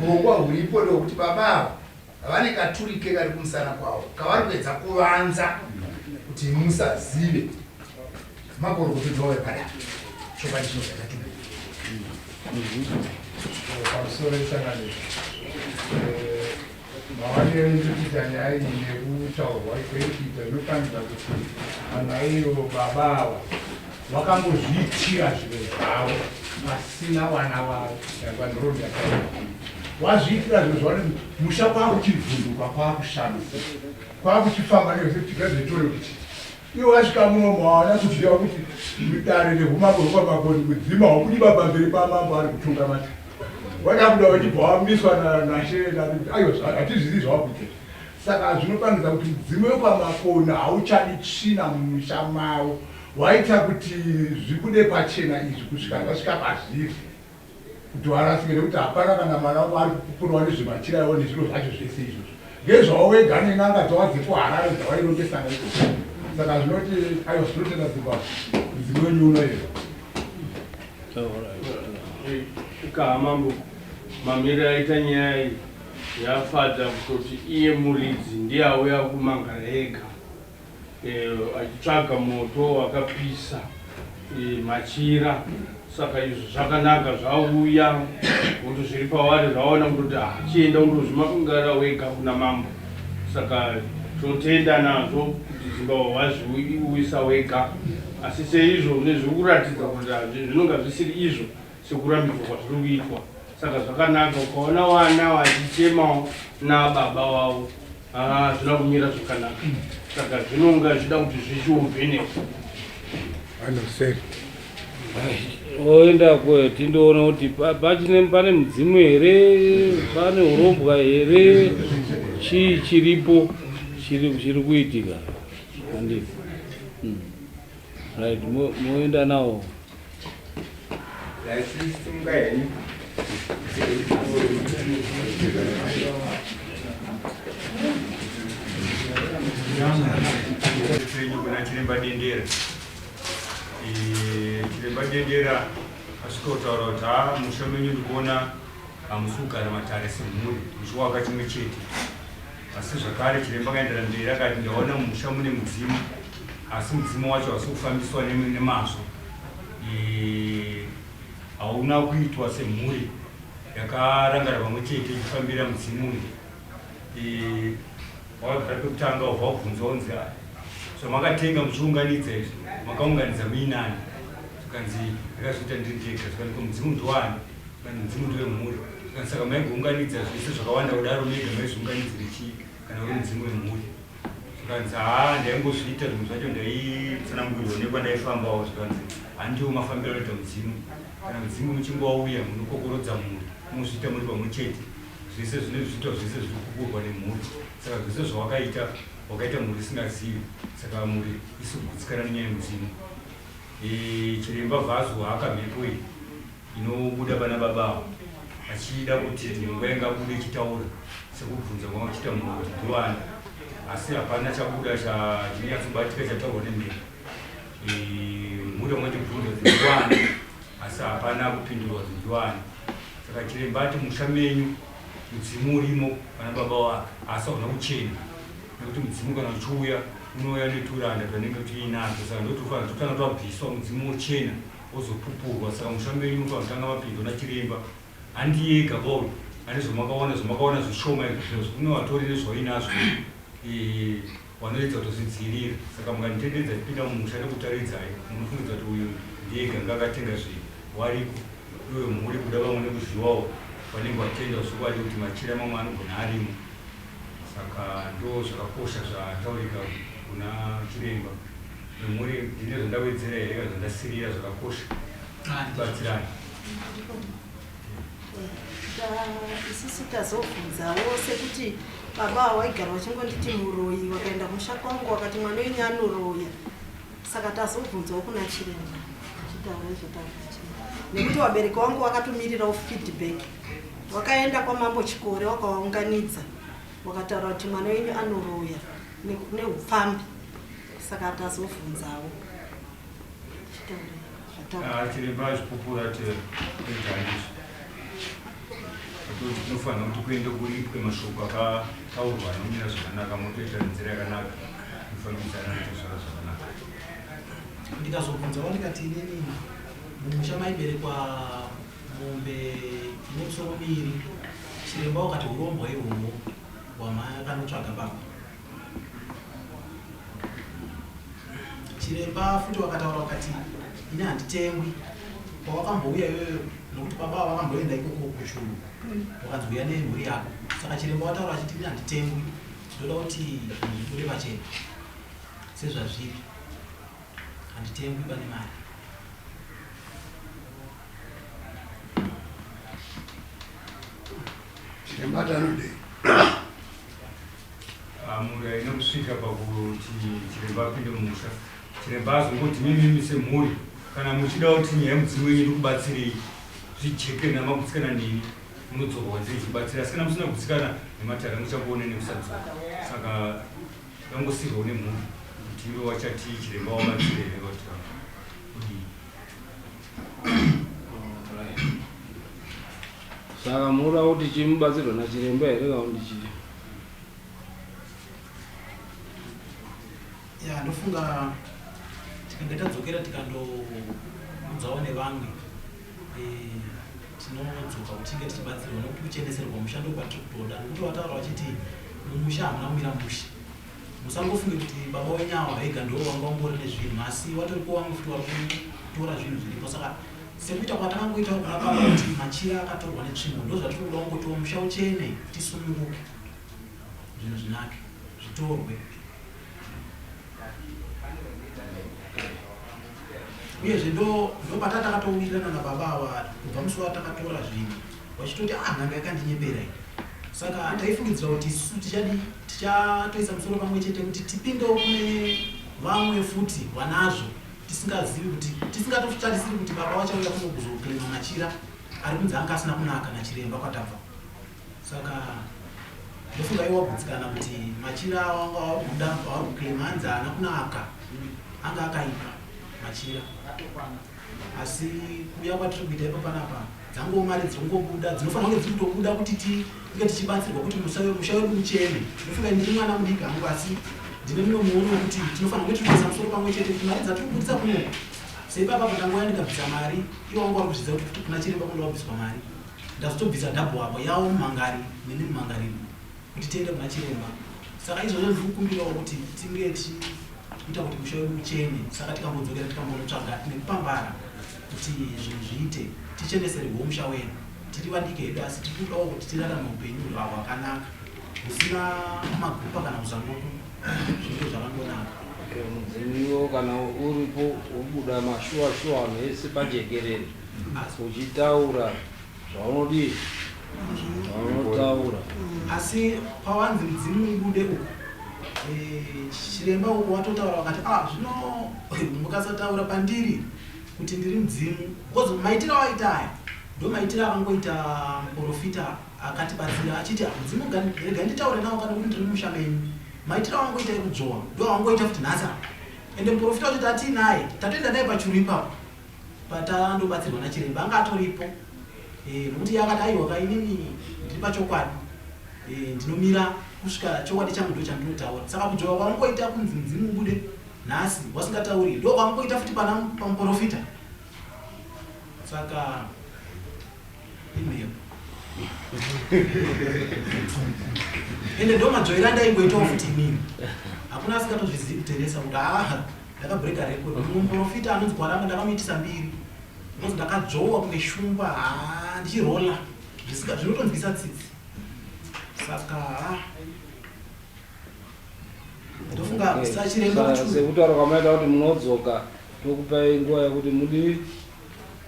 urongwa huripo ndehwekuti baba ava Vane katurike kari kumusana kwavo kavari kuedza kuvanza kuti musazive. Makorokoto dzavo vepadare. Chokwadi chinobva chatubuka. Pamusoro yesanganiswa eh, maonero ekuita nyaya iyi nekutaurwa kwekuita zvinopanidza kuti vanhu aivo baba ava vakangozviitira zvinhu zvavo pasina vana vavo yanzwa yakaita wazviitira zvinhu zvavo musha kwakuchivhunduka kwakushamisa kwakuchifamba nezvetigazetore kuti iwe wasvika munomo hawana kuziva kuti dare rehumambo hwekwamakoni kudzima hwakudi pamberi pamambo ari kutunga mati wadakuda wachibva wamiswa nashe aiwa hatizvizi zvawakuita Saka zvinopangiza kuti mudzimu wekwaMakoni hauchadi tsvina mumusha mavo waita kuti zvibude pachena izvi kusvika zvasvika pazviri kuti warasike nekuti hapana kana mwana wavo ari kupupurwa nezvemachira iwo nezviro zvacho zvese izvozvo ngezvavo wega nen'anga dzava dzekuHarare dzawairongesana ikoko saka zvinoti aiwa zvinotenda Zimbabwe mudzimu wenyu unoyera. Ikaha mambo mamiriro aita nyaya iyi Yafadza kutoti iye muridzi ndiye auya kumangara ega eh, achitsvaga moto wakapisa eh, machira saka izvo zvakanaka zvauya kuti zviri pavari zvaona kutoti ah, chienda undozvimangara wega kuna mambo saka totenda nazvo kuti Zimbabwe wazviuyisa wega asi seizvo nezviri kuratidza kuti zvinonga zvisiri izvo sekurambidzwa kwazviri kuitwa saka zvakanaka ukaona wana wachichemawo nababa wavo hazvina kumira zvakanaka saka zvinonga zvichida kuti zvichiovhenekwa anoseri oenda kwe tindoona kuti pachine pane mudzimu here pane urombwa here chii chiripo chiri kuitika handiti hmm. right moenda nawo Kuna Chiremba Dendera. Chiremba Dendera asvika kutaura kuti haa musha menyu ndikuona hamusi kugara matare semhuri muchiwaka chimwe chete. Asi zvakare chiremba akaendera mberi akati ndaona mumusha mune mudzimu asi mudzimu wacho hausi kufambiswa nemazvo. Hauna kuitwa semhuri yakarangara pamwe chete ichifambira mudzimu uyu. Wakagara pekutanga wabva wabvunzwa unzi zvamakatenga muchiunganidza izvi makaunganidza muinani? Zvikanzi ndakazviita ndiri ndega. Zvikanzi ko mudzimu ndiwani? Zvikanzi mudzimu ndewemhuri. Zvikanzi saka maigounganidza zvese zvakawanda kudaro mega maizviunganidzire chii kana uri mudzimu wemhuri? Zvikanzi haa ndaingozviita zvimwe zvacho ndaitsanangurirwa nekwandaifambawo. Zvikanzi handiwo mafambiro anoita mudzimu, kana mudzimu muchinge wauya munokokorodza mhuri mozviita muri pamwe chete zvese zvine zviitwa zvese zviri kukurwa nemhuri saka zvese zvawakaita wakaita mhuri isingazivi saka mhuri isikugutsikana nenyaya yemudzimu. Chiremba vhazu haka mhepo iyi inobuda pana baba avo achida kuti nguva ingabude ichitaura sekubvunza kwanga kuchiita munhu kuti ndiwani asi hapana chabuda chinyatsobatika chataurwa nemhepo. Mhuri vamwe vachibvunza kuti ndiwani asi hapana kupindurwa kuti ndiwani. Saka chiremba ati musha menyu mudzimu urimo pana baba wake asi hauna kuchena nekuti mudzimu kana uchiuya unouya neturanda twanenge tuinato saka ndotofanira totanga twabviswa mudzimu wochena wozopupurwa. Saka musha menyu munofanira kutanga mapindwa nachiremba handiye ega bauyu ane zvamakaona zvamakaona zvishoma izvo kune vatori nezvainazvo wanoedza kutozvidzivirira. Saka mukanditendedza tipinda mumusha nekutaridzai munofungidza kuti uyu ndiye ega anga akatenga zvinhu wariko iwe mhuri kuda vamwe nekuzviwawo vanenge vatenda zvokwadi kuti machira mamwe anogona arimo. Saka ndo zvakakosha zvataurika kuna chiremba vemhuri. Ndine zvandawedzera here kana zvandasirira zvakakosha? Tibatsirane. Isusu tazobvunzawo sekuti baba ava waigara vachingonditi muroyi, wakaenda kumusha kwangu wakati mwana wenyu anoroya. Saka tazobvunzawo kuna chiremba achitaura izvotaura chiremba nekuti vabereki vangu vakatomirirawo feedback. Wakaenda kwamambo Chikore wakawaunganidza wakataura kuti mwana wenyu anoroya neupfambi. Saka tazobvunzawo chitaura. Chiremba azvipupura tegaizvo atoti tinofanira kuti kuende kuripwe mashoko akataurwa anomira zvakanaka motoita nenzira yakanaka inofambidzana notozvara zvakanaka. Ndikazobvunzawo ndikati inini mumusha maiberekwa mombe ine misoro miiri, chiremba wakati hurombwa ihwohwo hwamakanotsvaga baba. Chiremba futi wakataura wakati ini handitengwi kwawakambouya iyoyo nokuti baba ava vakamboenda ikoko kuchuru wakanzi uya nemhuri yako. Saka chiremba wataura achiti ini handitengwi, ndoda kuti zvinhu zvibude pachena sezvazviri, handitengwi pane mari. Chiremba anodei? Mhuri haina kusvika pakuti chiremba apinde mumusha. Chiremba azongoti mimimi semhuri kana muchida kuti nyaya yemudzimu yenyu ndikubatsirei zvijeke namagutsikana neni munodzorwa kwandiri ichibatsira, asi kana musina kugutsikana nematare muchakuona nekusadzoka. Saka vangosirwawo nemhuri kuti ivo vachati chiremba wabatsire here kuti kudii. Saka munoda kuti chimubatsirwe nachiremba here kana kuti chii? Ya, ndofunga tikange tadzokera tikandoudzawo nevamwe tinodzoka kuti tinge tichibatsirwa nekuti kucheneserwa musha ndokwatiri kutoda nekuti vataura vachiti mumusha hamuna kumira mushe. Musangofunge kuti baba wenyu ava vega ndivo vanga vangori nezvinhu asi vatoripo vamwe futi vari kutora zvinhu zviripo. Saka sekuita kwatakangoitawo kuna baba kuti machira akatorwa netsvimbo ndozvatiri kuda kungotiwo musha uchene tisununguke zvinhu zvinake zvitorwe. Uyezve ndopata takatowirirana nababa ava kubva musi watakatora zvinhu vachitoti ah n'anga yakandinyepera iyi. Saka taifungidzira kuti isusu tichadii tichatoisa musoro pamwe chete kuti tipindewo kune vamwe futi vanazvo tisingazivi kuti tisingatotarisiri kuti baba vachauya kuno kuzoklema machira ari kunzi anga asina kunaka nachiremba kwatabva. Saka ndofunga iwe wagutsikana kuti machira awanga wakuda wauri kuklema anzi haana kunaka anga akaipa machira asi kuuya kwatiri kuita ipo panapa. Dzangova mari dziri kungobuda dzinofanira kunge dziri kutobuda kuti tinge tichibatsirwa kuti musha wedu muchene. Ndofunga ndiri mwana mudiki hangu asi ndine mumwe muono wekuti tinofanira kunge tiri kuisa musoro pamwe chete kuti mari dzatiri kubudisa kuno seipapa apa ndangouya ndikabvisa mari iwo wangu wari kuzvidza kuti kuna chiremba kunoda kubviswa mari ndazotobvisa dhabhu apo yawo mumhangari neni mumhangariri kuti tiende kuna chiremba saka izvozvo ndiri kukumbirawo kuti tinge tichiita kuti musha wedu uchene saka tikambodzokera tikambonotsvaga nekupambara kuti zvinhu zviite ticheneserwewo musha wedu tiri vadiki hedu asi tiri kudawo kuti tirarame upenyu hwakanaka husina magupa kana uzanguku zvinge zvakangonaka mudzimu kana uripo wobuda mashuwa shuwa vanhu vese pajekerere uchitaura zvaunodii zvaunotaura asi pawanzi mudzimu ubude uku eh, chiremba uku watotaura vakati ah zvino mukasataura pandiri kuti ndiri mudzimu because maitiro awaita aya ndo maitiro akangoita muprofita akatibatsira achiti ah, mudzimu rega nditaure nawo kana kuti ndiri mumusha menyu maitiro awangoita ekudzvowa ndo awangoita futi nhasi apa ende muprofita wacho tatiinaye tatoenda naye pachuru ipapo patandobatsirwa nachiremba anga atoripo eh, nokuti iye akati aiwa ka inini ndiri pachokwadi eh, ndinomira kusvika chokwadi changu ndo chandinotaura saka kudzvova kwaungoita kunzi mudzimu ubude nhasi wasingatauri ndo kwaungoita futi pana pamuprofita saka imhepo ende ndo madzvoera ndaingoitawo futi inini hakuna asingatozvizivi kuteresa kuti aa Ndakabreaker record. Mumwe muprofita anonzi Gwaramba ndakamuitisa mbiri. Unonzi ndakadzvowa kunge shumba haa ndichirola zvisika zvinotonzwisa tsitsi. Saka haa ndofunga okay. Sachiremba sekutaura kwamaita kuti munodzoka tokupai nguva yekuti mudii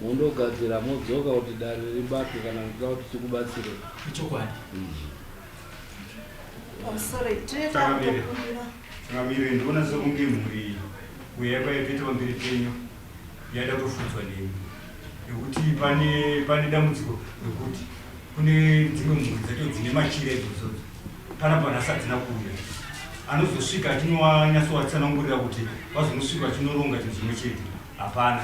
mundogadzira modzoka kuti dare ribatwe kana muchida kuti tikubatsire. Ichokwadi. Oh, sorry, tinoita kukumbira. Changamire, ndinoona sekunge mhuri iyi kuuya kwayaitoita pamberi penyu yaida kutofudzwa nemi nekuti pane pane dambudziko rekuti kune dzimwe mhuri dzacho dzine machira idzodzodzo panapa nhasi hadzina kuuya anozosvika achinowanyatsovatsanangurira kuti vazonosvika vachinoronga chinhu chimwe chete hapana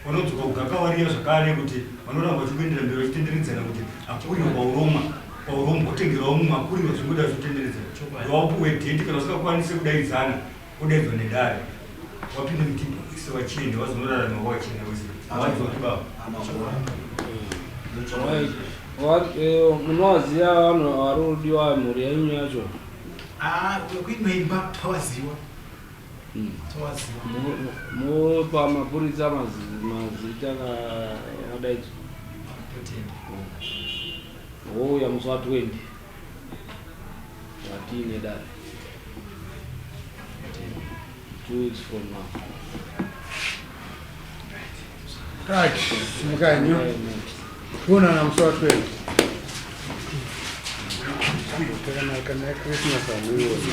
vanodzoka kugakavariya zvakare kuti vanoramba vachingoendera mberi vachitenderedzana kuti akurirwa kwauroma kwaurombo otengerawo mumwe akurirwa zvingoda vachitenderedzana wapuwe dheti kana usingakwanise kudaidzana wodaidzwa nedare wapinde mutimba wese wachienda wazonorarama wachena wese hawadzoki baba Munowaziva vanhu vari kudiwa mhuri yenyu yacho? Ah, kuimwe imba tawaziwa. Mopa mapurisa mazita akadaidzwa. Wouya musi wa 20 watiine dare. 2 weeks from now. Right, simukai nyo. Kuonana musi wa 20. Takanaka na Christmas amuiona.